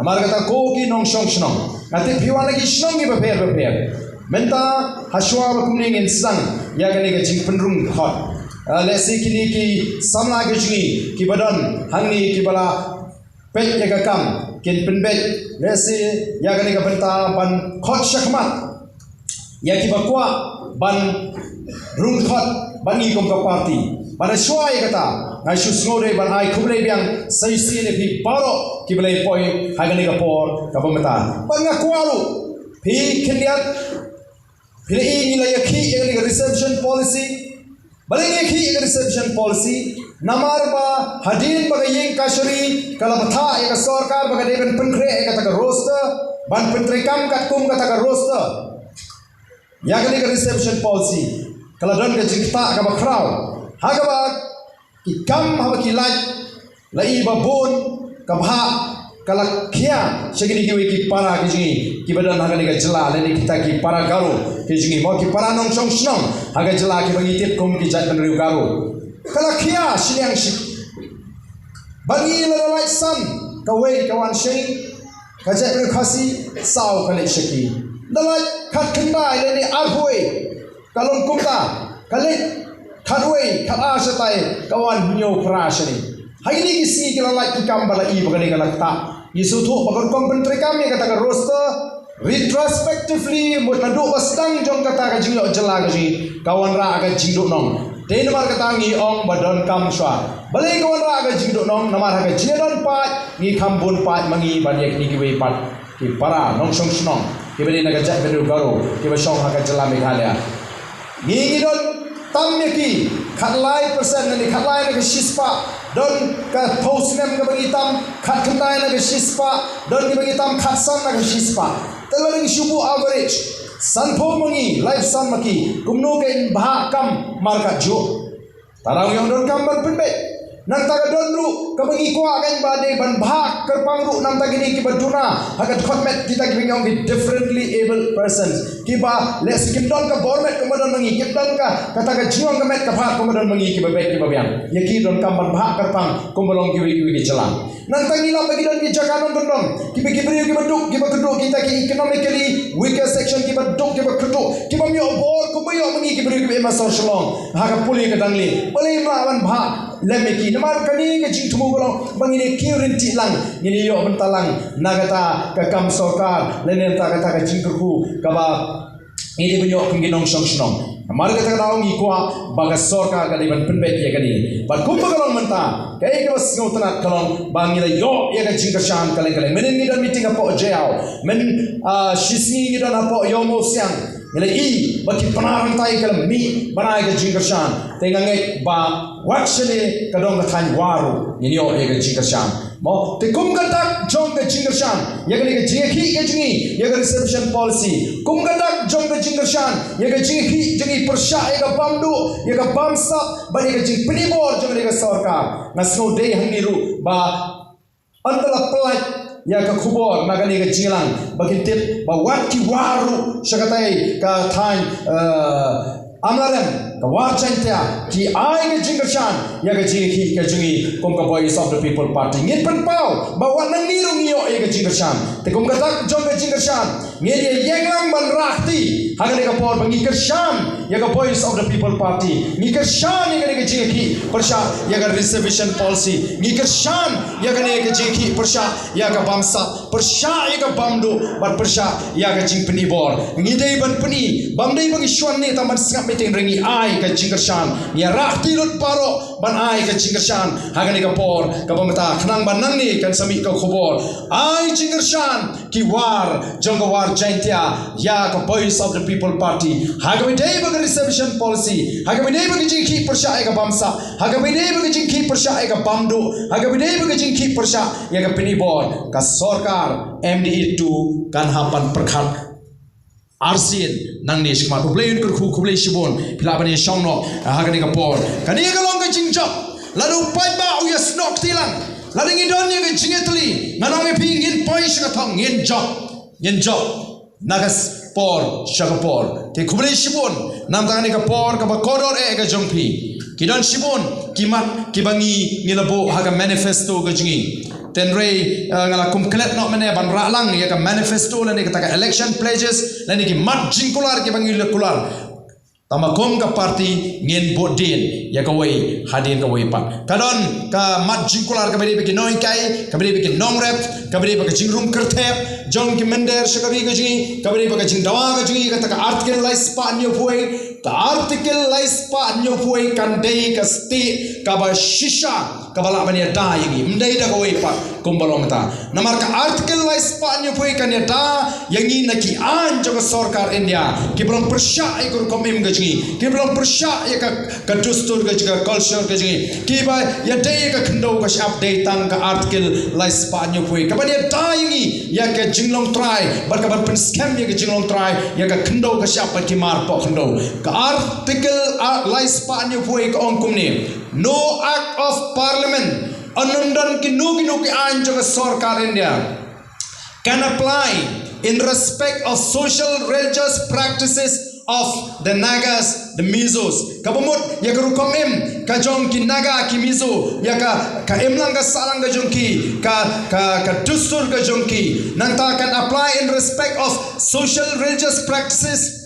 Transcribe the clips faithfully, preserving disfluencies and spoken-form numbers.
Namar kata ko ki nongshong shnong, nga tip phi wan na ki shnong kiba pher bapher. Mynta, hashwa ba kumne ngin sdang ïa kane ka jingpynrung khot, ah, lehse kine ki samla ki jong ngi kiba don hangne kiba la peit ïa ka kam, kin pynbeit lehse ïa kane ka bynta ban khot shakhmat ïa kiba kwah ban rung khot bad ngi kum ka party. Bad hashwa ïa kata, nga shu sngewdei ban ai khublei biang sa shisien ïa phi baroh kiba la ïa poi ha kane ka por kaba mynta. Bad nga kwah ruh phi khyndiat, phi la ïohi ngi la ïakhih ïa kane ka reservation policy. Balei ngi ïakhih ïa ka reservation policy? Namar ba hadien ba ka ïing kashari ka la bthah ïa ka sorkar ba ka dei ban pynkhreh ïa kata ka roster, ban pyntreikam katkum kata ka roster. Ïa kane ka reservation policy ka la don ka jingktah kaba khraw, ha kaba ki kam haba ki lait la i ba bun ka bhah ka la khia sha kine kiwei ki para ki jong ngi kiba don ha kane ka jylla, lane kita ki para Garo ki jong ngi, mo, ki para nongshong shnong ha ka jylla kiba ngi tip kum ki jaitbynriew Garo. Ka la khia shiliang shi. Bad ngi la da lait san, kawei ka wan sha ngi, ka jaitbynriew Khasi, saw ka leit sha ki. Da lait khatkhyndai lane arphew, ka long kumta, ka leit khatwei, khatar shatai, ka wan hynñiewphra shane. Ha kine ki sngi ki la lait ki kam ba la i ba kane ka la ktah. Ngi sngewthuh ba ka rukom pyntreikam ïa kata ka roster, retrospectively, mut naduh ba sdang jong kata ka jingïoh jylla ka jong ngi, ka wanrah ka jingduhnong. Te namar kata ngi ong ba donkam shuwa. Balei ka wanrah ka jingduhnong? Namar ha ka jingdon paid ngi kham bun paid ma ngi ban ïa kine kiwei pat ki para nongshong shnong kiba dei na ka jaitbynriew Garo kiba shong ha ka jylla Meghalaya. Ngi ngi don tam ïa ki khatlai percent, ne khatlai na ka shispah don ka phew snem kaba ngi tam, khatkhyndai na ka shispah don kiba ngi tam, khatsan na ka shispah. Te lada ngi shu buh average, sanphew ma ngi, laiphew san ma ki, kumno ngin bhah kam markatjuh? Tang ngi ong donkam ban pynbeit. Nangta ka don ruh kaba ngi kwah kan ba dei ban bhah kyrpang ruh na bynta kine kiba duna ha ka dkhot met, kita kiba ngi ong ki differently abled persons, kiba lehse kim don ka bor met kumba don ma ngi, kim don ka, kata ka jingong ka met ka phad kumba don ma ngi, kiba beit kiba biang. Ïa ki donkam ban bhah kyrpang kumba long kiwei kiwei ki jylla. Nangta ngi lap ba ki don ki jaka nongkyndong, kiba ki briew kiba duk kiba kyrduh, kita ki economically weaker section, kiba duk kiba kyrduh, kibym ïoh bor kumba ïoh ma ngi ki briew kiba im ha sor Shillong ha ka pule ka dangle. Balei ym lah ban bhah lem ïa ki? Namar kane ka jingthmu ka long ba ngin ïa kiew ryntih lang, ngin ïa ïoh bynta lang na kata ka kam sorkar lane na kata ka jingkyrkhu kaba ngi dei ban ïoh kum ki nongshong shnong. Namar kata ka daw ngi kwah ba ka sorkar ka dei ban pynbeit ïa kane. Bad kumba ka long mynta, kaei kaba sngewtynnat ka long ba ngi la ïoh ïa ka jingkyrshan kylleng kylleng. Mynhynnin ngi don meeting hapoh Jaïaw, myn, ah, shisngi ngi don hapoh Ïewmawsiang. Ngi la i ba ki Pnar Rangtai ki la mih ban ai ka jingkyrshan. Te nga ngeit ba wat shane ka dong ka thaiñ War ruh ngin ïoh ïa ka jingkyrshan. Mo, te kum ka dak jong ka jingkyrshan ïa kane ka jingïakhih ka jong ngi ïa ka reservation policy, kum ka dak jong ka jingkyrshan ïa ka jingïakhih jong ngi pyrshah ïa ka bam duh, ïa ka bam sap bad ïa ka jingpynibor jong kane ka sorkar, nga sngewdei hangne ruh ba ynda la pynlait ïa ka khubor na kane ka jingïalang ba kin tip ba wat ki War ruh sha katei ka thaiñ, eh, Amlarem, ka War Jaiñtia, ki ai ka jingkyrshan ïa ka jingïakhih ka jong ngi kum ka Voice of the People Party. Ngin pynpaw ba wat nangne ruh ngi ïoh ïa ka jingkyrshan. Te kum ka dak jong ka jingkyrshan, ngin ïa ïeng lang ban rah kti ha kane ka por ba ngi kyrshan ïa ka Voice of the People Party. Ngi kyrshan ïa kane ka jingïakhih pyrshah ïa ka reservation policy. Ngi kyrshan ïa kane ka jingïakhih pyrshah ïa ka bam sap, pyrshah ïa ka bam duh bad pyrshah ïa ka jingpynibor. Ngi dei ban pyni, bym dei ba ngi shu wan ne tang ban sngap meeting, hynrei ngi ai ka jingkyrshan. Ngi ïa rah kti lut baroh ban ai ka jingkyrshan ha kane ka por kaba mynta, khnang ba nangne kan sa mih ka khubor. Ai jingkyrshan ki War jong ka War Jaiñtia ïa ka Voice of the People Party. Ha kaba ïadei bad ka reservation policy, ha kaba ïadei bad ka jingïakhih pyrshah ïa ka bam sap, ha kaba ïadei bad ka jingïakhih pyrshah ïa ka bam duh, ha kaba ïadei bad ka jingïakhih pyrshah ïa ka pynibor, ka sorkar M D A two kan hap ban pyrkhat arsien nangne shakhmat. U Blei un kyrkhu, khublei shibun phi lah ban ïashong noh ha kane ka por. Kane ka long ka jingjop. Lada u paidbah u ïasnoh kti lang, lada ngi don ïa ka jingïatylli, ngan ong ïa phi, ngin poi sha ka thong, ngin jop, ngin jop na ka s-, por sha ka por. Te khublei shibun na bynta kane ka por kaba kordor eh ka jong phi. Ki don shibun ki mat kiba ngi, ngi la buh ha ka manifesto ka jong ngi. Tynrai, eh, nga la kum klet noh mynne ban rah lang ïa ka manifesto lane kata ka election pledges lane ki mat jingkular kiba ngi la kular. Tangba kum ka party ngin bud dien ïa kawei hadien kawei pat. Ka don ka mat jingkular kaba dei ba ki nonghikai, kaba dei ba ki nongrep, kaba dei ba ka jingrung kyrthep jong ki mynder sha ka ri ka jong ngi, kaba dei ba ka jingdawa ka jong ngi, kata ka Article lai spah hynñiew phew wei, ka Article lai spah hynñiew phew wei kan dei ka stieh kaba shisha kaba lah ban ïada ïa ngi, ym dei da kawei pat kumba long mynta. Namar ka Article lai spah hynñiew phew wei kan ïada ïa ngi na ki aiñ jong ka sorkar India kiba long pyrshah ïa ka rukom im ka jong ngi, kiba long pyrshah ïa ka, ka dustur ka jong ngi, ka culture ka jong ngi, kiba ïadei ïa ka khyndew ka shyiap. Dei tang ka Article lai spah hynñiew phew wei kaban ïada ïa ngi ïa ka jinglong trai bad kaban pynskhem ïa ka jinglong trai ïa ka khyndew ka shyiap bad ki mar poh khyndew. Ka Article, ah, lai spah hynñiew phew wei ka ong kumne: No act of Parliament, ym don kino kino ki aiñ jong ka sorkar India, can apply in respect of social religious practices of the Nagas, the Mizos. Kaba mut ïa ka rukom im ka jong ki Naga, ki Mizo, ïa ka, ka imlang ka sahlang ka jong ki, ka, ka, ka dustur ka jong ki. Nangta can apply in respect of social religious practices,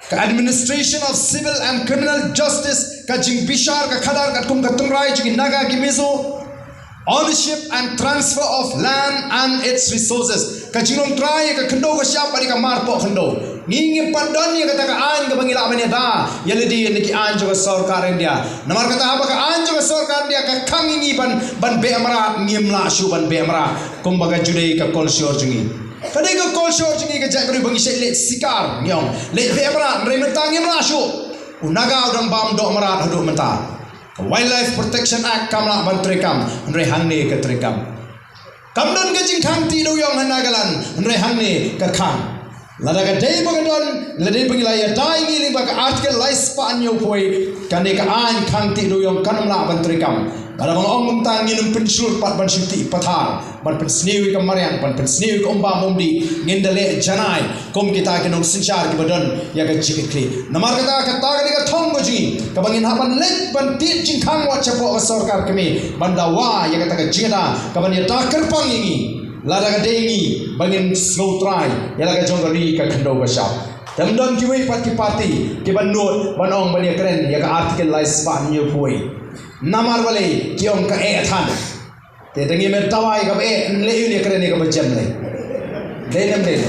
ka administration of civil and criminal justice, ka jingbishar ka khadar katkum ka tynrai jong ki Naga, ki Mizo, ownership and transfer of land and its resources, ka jinglong trai ka khyndew ka shyiap bad ka mar poh khyndew. Ngi ngim pat don ïa kata ka aiñ kaba ngi lah ban ïada ïa lade na ki aiñ jong ka sorkar India. Namar kata haba ka aiñ jong ka sorkar India ka khang ïa ngi ban, ban beh mrad, ngim lah shuh ban beh mrad kumba ka ju dei ka culture jong ngi. Ka dei ka culture jong ngi ka jaitbynriew ba ngi shait leit sikar, ngi ong leit beh mrad, hynrei mynta ngim lah shuh. U Naga u dang bam doh mrad haduh mynta. Ka Wildlife Protection Act kam lah ban treikam, hynrei hangne ka treikam. Kam don ka jingkhang tih dewïong ha Nagaland, hynrei hangne ka khang. Lada ka dei ba ka don, lada dei ba ngi la ïada ïa ngi lyngba ka Article lai spah hynñiew phew wei, kane ka aiñ khang tih dewïong kan ym lah ban treikam. Lada ba nga ong mynta ngin ym pynshlur pat ban shu tih pathar, ban pynsniew ïa ka mariang, ban pynsniew ïa ka umbam umdih, ngin da leh janai kum kita ki nongsynshar kiba don ïa ka jingkitkhlieh. Namar kata, kata ka dei ka thong ka jong ngi kaba ngin hap ban leit ban tied jingkhang wat shapoh ka sorkar kmie ban dawa ïa kata ka jingïada kaban ïada kyrpang ïa ngi. Lada ka dei ngi ba ngin sngewtrai ïa la ka jong ka ri ka khyndew ka shyiap. Te ym don kiwei pat ki party kiban nud ban ong ban ïakren ïa ka Article lai spah hynñiew phew wei. Namar balei? Ki ong ka eh than. Te da ngi mut dawa ïa kaba eh, ym leh ïa kren ïa kaba jem lei. Dei ne ym dei?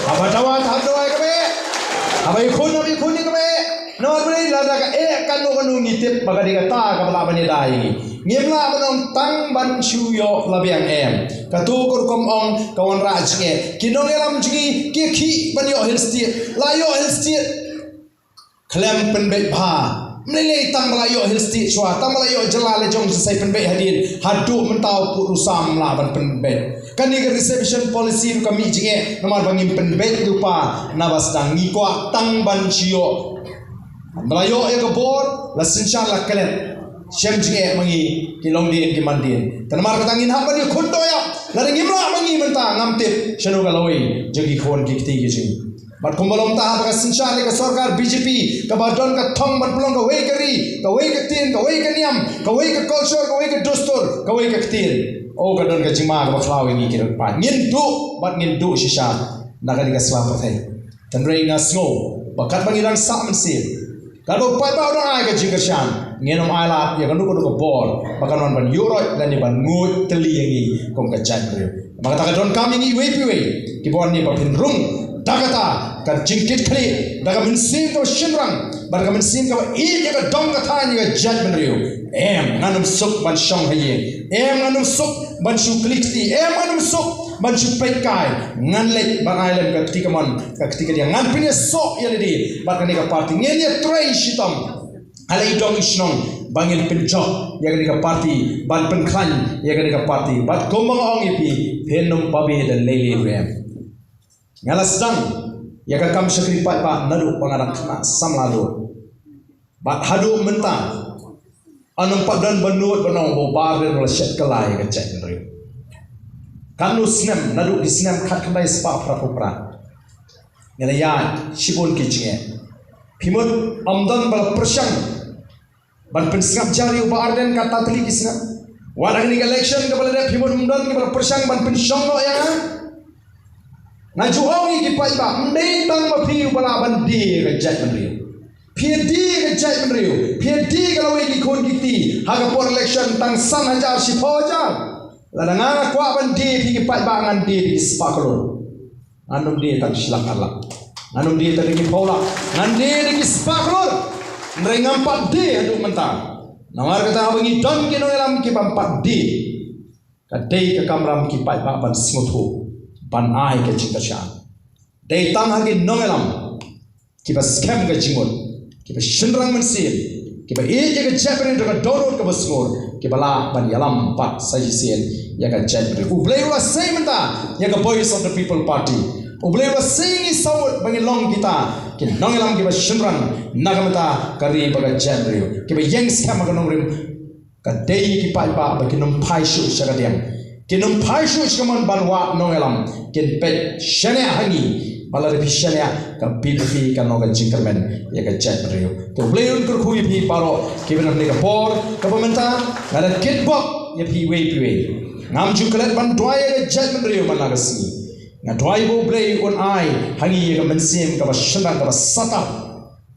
Haba dawa te hap dawa ïa kaba eh. Haba ïakhun hap ïakhun ïa kaba eh. Namar balei? Lada ka eh kano kano ngi tip ba ka dei kata kaba lah ban ïada ïa ngi. Ngim lah ban ong tang ban shu ïoh la biang, em. Kato ka rukom ong ka wanrah jingeh. Ki nongïalam jong ngi ki khih ban ïoh Hill State. La ïoh Hill State khlem pynbeit bha. Ym lei lei tang ba la ïoh Hill State shuwa, tang ba la ïoh jylla la jong sa pynbeit hadien. Haduh mynta u pud u sam ym lah ban pynbeit. Kane ka reservation policy ruh ka mih jingeh namar ba ngim pynbeit lypa. Naba sdang ngi kwah tang ban shu ïoh. Ba la ïoh ïa ka bor, la synshar la klet. Shem jingeh ma ngi ki longdien ki mandien. Te namar kata ngin hap ban ïakhun doh ïa. Lada ngim lah ma ngi mynta ngam tip shano ka lawei jong ki khun ki kti ki jong ngi. Bad kumba long mynta haba ka synshar ïa ka sorkar B J P kaba don ka thong ban pynlong kawei ka ri, kawei ka ktien, kawei ka niam, kawei ka culture, kawei ka dustur, kawei ka ktien. O, ka don ka jingma kaba khlaw ïa ngi ki riewpaid. Ngin duh bad ngin duh shisha na kane ka sla pyrthei. Hynrei nga sngew ba katba ngi dang sah mynsiem, katba u paidbah u dang ai ka jingkyrshan, ngin ym ailad ïa kano kano ka bor ba kan wan ban ïuhroit lane ban nguid tylli ïa ngi kum ka jaitbynriew. Namar kata ka donkam ïa ngi iwei pa iwei kiba wan ne ba phin rung da kata ka jingkitkhlieh, da ka mynsiem kaba shynrang bad da ka mynsiem kaba ïeit ïa ka dong ka thaiñ ïa ka jaitbynriew. Em, ngan ym suk ban shong ha ïing. Em, ngan ym suk ban shu kli kti. Em, ngan ym suk ban shu peit kai. Ngan leit ban ai lem ka kti kamon, ka kti kadiang. Ngan pynïasoh ïa lade bad kane ka party. Ngin ïatrei shitom ha la i dong i shnong ba ngin pynjop ïa kane ka party, ban pynkhlaiñ ïa kane ka party. Bad kumba nga ong ïa phi, phin ym babe da lei lei ruh em. Nga la sdang ïa ka kam shakri paidbah naduh ba nga dang khynnah samla lut. Bad haduh mynta ym pat don ba nud ban ong ba u Bah Ardent u la shet kylla ïa ka jaitbynriew. Katno snem, naduh ki snem khatkhyndai spah phra phew phra, nga la ïaid shibun ki jingeh. Phi mut ym don ba la pyrshang ban pynsngap jar ïa u Bah Ardent katta tylli ki snem? Wat ha kane ka election kaba la dep, phi mut ym don kiba la pyrshang ban pynshong noh ïa nga. Nga ju ong ïa ki paidbah, ym dei tang ma phi uba lah ban die ka jaitbynriew. Phi die ka jaitbynriew, phi die ka lawei ki khun ki kti, ha ka por election tang san hajar shiphew hajar. Lada nga nga kwah ban die phi ki paidbah, ngan die da ki spah klur. Ngan ym die tang shi lak ar lak. Ngan ym die tang da ki phew lak. Ngan die da ki spah klur. Hynrei ngam pat die haduh mynta. Namar kata haba ngi don ki nongïalam kiba ym pat die, ka dei ka kamram ki paidbah ban sngewthuh, ban ai ka jingkyrshan. Dei tang ha ki nongïalam kiba skhem ka jingmut, kiba shynrang mynsiem, kiba ïeit ïa ka jaitbynriew da ka dohnud kaba sngur, kiba lah ban ïalam pat sa shisien ïa ka jaitbynriew. U Blei u la sei mynta ïa ka Voice of the People Party. U Blei u la sei ngi saw ngut ba ngin long kita ki nongïalam kiba shynrang na ka bynta ka ri bad ka jaitbynriew, kiba ïeng skhem ha ka nongrim. Ka dei ki paidbah ba kin ym phai shuh sha ka diang, kin ym phai shuh sha ka mon ban wad nongïalam, kin peit shaniah ha ngi. Ba lada phi shaniah, ka VPP kan long ka jingkyrmen ïa ka jaitbynriew. Te U Blei un kyrkhu ïa phi baroh kiba don ha kane ka por. Kaba mynta nga da kitbok ïa phi iwei pa iwei. Ngam ju klet ban duwai ïa ka jaitbynriew man la ka sngi. Nga duwai ba U Blei un ai ha ngi ïa ka mynsiem kaba shynrang, kaba satar,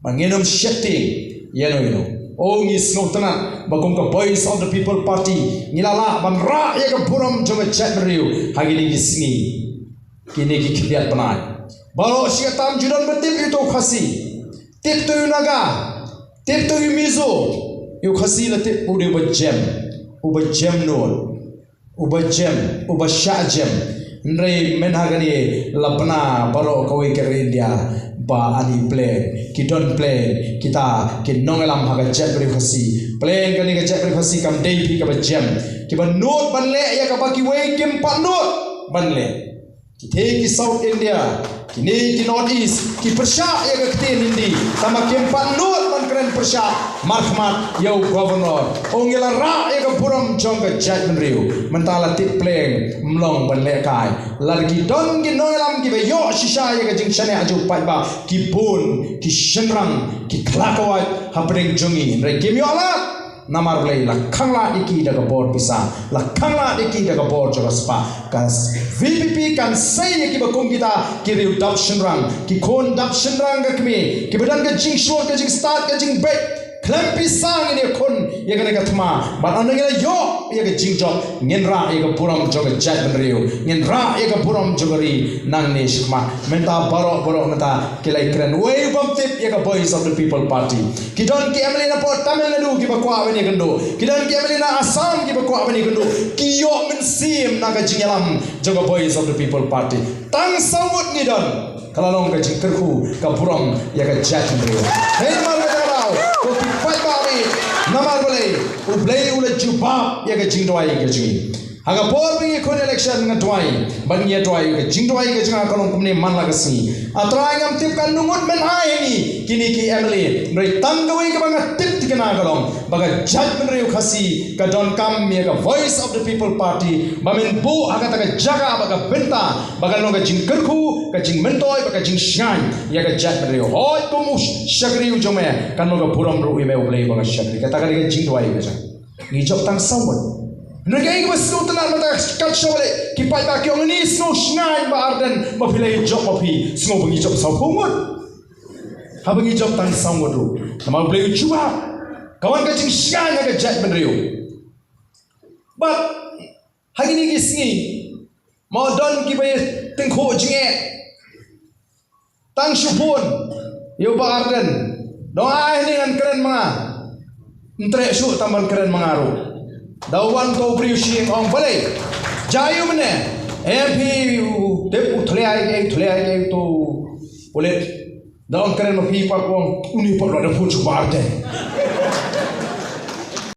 ba ngin ym sheptieng ïano ïano. O, ngi sngewtynnat ba kum ka Voice of the People Party ngi la lah ban rah ïa ka burom jong ka jaitbynriew ha kine ki sngi, kine ki khyndiat bnai. Baroh shi katta ym ju don ba tip ïa uto u Khasi, tip to ïa u Naga, tip to ïa u Mizo. Ïa u Khasi la tip u dei uba jem, uba jem nud, uba jem, uba shah jem. Hynrei mynta ha kane la bna baroh kawei ka ri India ba ani plain, ki don plain kita ki nongïalam ha ka jaitbynriew Khasi. Plain kane ka jaitbynriew Khasi kam dei phi kaba jem. Kiba nud ban leh ïa kaba kiwei kim pat nud ban leh. Kite ki South India, kine ki North East, ki pyrshah ïa ka ktien Hindi, tangba kim pat nud ban kren pyrshah markhmat ïa u Governor. O, ngi la rah ïa ka burom jong ka jaitbynriew. Mynta la tip pleng, ym long ban lehkai. Lada ki don ki nongïalam kiba ïoh shisha ïa ka jingshaniah jong u paidbah, ki bun, ki shynrang, ki khlakawait hapdeng jong ngi, hynrei kim ïoh lad. Namar balei? La khanglad ïa ki da ka bor pisa, la khanglad ïa ki da ka bor jong ka spah. Ka VPP kan sei ïa kiba kum kita ki riew dap shynrang, ki khun dap shynrang ka kmie, kiba don ka jingshlur, ka jingstad, ka jingbeit. Khlem pisa ngin ïakhun ïa kane ka thma. Bad ynda ngi la ïoh ïa ka jingjop, ngin rah ïa ka burom jong ka jaitbynriew, ngin rah ïa ka burom jong ka ri nangne shakhmat. Mynta baroh baroh mynta ki la ïakren. Wei u bym tip ïa ka Voice of the People Party. Ki don ki MLA na poh Tamil Nadu kiba kwah ban ïakynduh. Ki don ki MLA na Assam kiba kwah ban ïakynduh. Ki ïoh mynsiem na ka jingïalam jong ka Voice of the People Party. Tang saw ngut ngi don. Ka la long ka jingkyrkhu, ka burom ïa ka jaitbynriew. Hei, namar kata ka daw, ko ki paidbah, namar balei? U Blei u la jubab ïa ka jingduwai ka jong ngi. Ha ka por ba ngi ïakhun election nga duwai, bad ngi ïa duwai, ka jingduwai ka jong nga ka long kumne man la ka sngi. A Trai, ngam tip katno ngut men ai ha ngi kine ki MLA, hynrei tang kawei kaba nga tip thikna ka long ba ka jaitbynriew Khasi ka donkam ïa ka Voice of the People Party ba men buh ha kata ka jaka bad ka bynta ba kan long ka jingkyrkhu, ka jingmyntoi bad ka jingshngaiñ ïa ka jaitbynriew. Hooid, kum u shakri u jong me, kan long ka burom ruh ïa me U Blei ba nga shakri. Kata ka dei ka jingduwai ka jong nga. Ngi jop tang saw ngut. Hynrei kaei kaba sngewtynnat mynta, kat shawale ki paidbah ki ong, ngi sngew shngaiñ Bah Ardent ba phi la ïa jop, ba phi sngew ba ngi jop sawphew ngut. Haba ngi jop tang saw ngut ruh, namar U Blei u jubab. Ka wan ka jingshngaiñ ha ka jaitbynriew. Bad ha kine ki sngi, mo, don kiba ïa tyngkhuh jingeh. Tang shu phone ïa u Bah Ardent. Dang ai ne ngan kren ma nga. Ym treh shuh tang ban kren ma nga ruh. Da wan uto u briew sha ïing, ong, balei? Jia ïa u mynne? Em, phi u tip u Thliai, u Thliai, uto u pulit. Da ong kren ma phi, pat ong, uni pat la da phone sha u Bah Ardent.